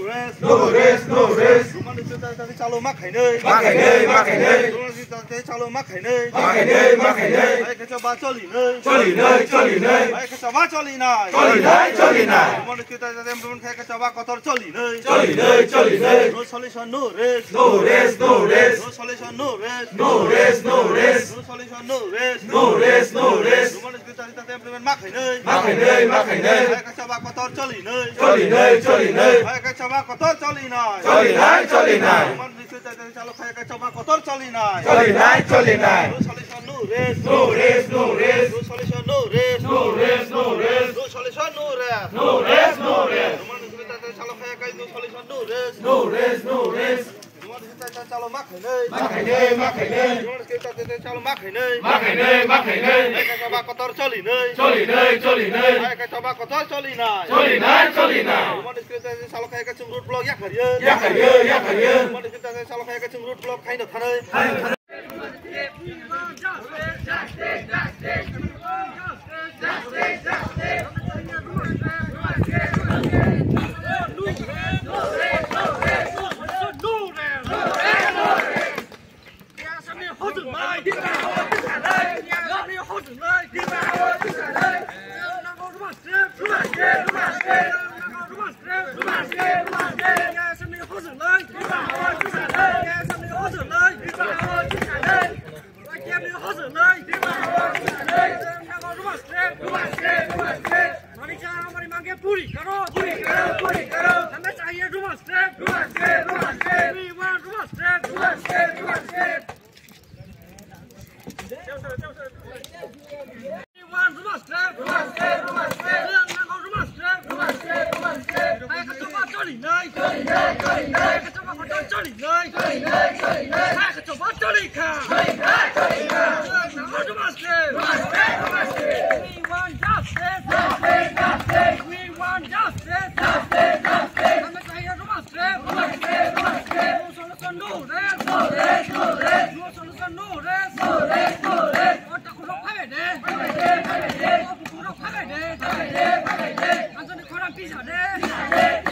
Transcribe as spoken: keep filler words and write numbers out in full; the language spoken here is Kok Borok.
Rest. No rest, no rest. Romani sita sita chalo ma khainai. Ma khainai, ma khainai. Romani sita sita chalo ma khainai. Ma khainai, ma khainai. Hai khe choba choli nai. Choli nai, choli nai. Hai khe choba choli nai. Choli nai, choli nai. Romani sita sita romani hai khe choba kotor choli nai. Choli nai, choli nai. No solution, no rest. No rest, no rest. No solution, no rest. No rest, no rest. No solution, no rest. No rest, no rest. Romani sita sita implement ma khainai. Ma khainai, ma khainai. Hai khe choba kotor choli nai. Choli nai, choli nai. Hai khe choba kotor choli nai. Choli nai, choli nai. Romani sita sita chalo khai khe choba kotor choli nai. Choli nai, choli nai. No solution, no rest. No rest, no rest. No solution, no rest. No rest, no rest. No solution, no rest. No rest, no rest. Romani sita sita chalo khai khe no solution, no rest. No rest, no rest. Romani sita sita chalo ma khainai. Ma khainai, ma khainai. Romani sita sita chalo ma khainai. Ma khainai, ma khainai. Hai khe choba kotor choli nai. Choli nai, choli nai. Hai khe choba kotor choli nai. Choli nai, choli nai. Romani sita sita chalo khai khe chwng road block yakarya. Yakarya, yakarya. Romani sita sita chalo khai khe chwng road block khaina thanai. Puri karo, puri karo, puri karo. Hame chahiye Roman strap, Roman strap, Roman strap. We want Roman strap, Roman strap, Roman strap. We want Roman strap, Roman strap, Roman strap. Roman strap, Roman strap, Roman strap. Hai khe choba choli nai, choli nai, choli nai. Hai khe choba kotor choli nai, choli nai, choli nai. Hai khe choba choli kha, choli nai, choli nai. Roman strap, Roman strap, Roman strap. We want justice, justice, justice. We want justice, justice, justice. Hame chahiye Roman strap, Roman strap, Roman strap. No solution, no rest, no rest, no rest. No solution, no rest, no rest, no rest. O takhuk rok phaibai de, phaibai de, phaibai de. O bukhuk rok phaibai de, phaibai de, phaibai de. Aswkni khorang tisa de, tisa de.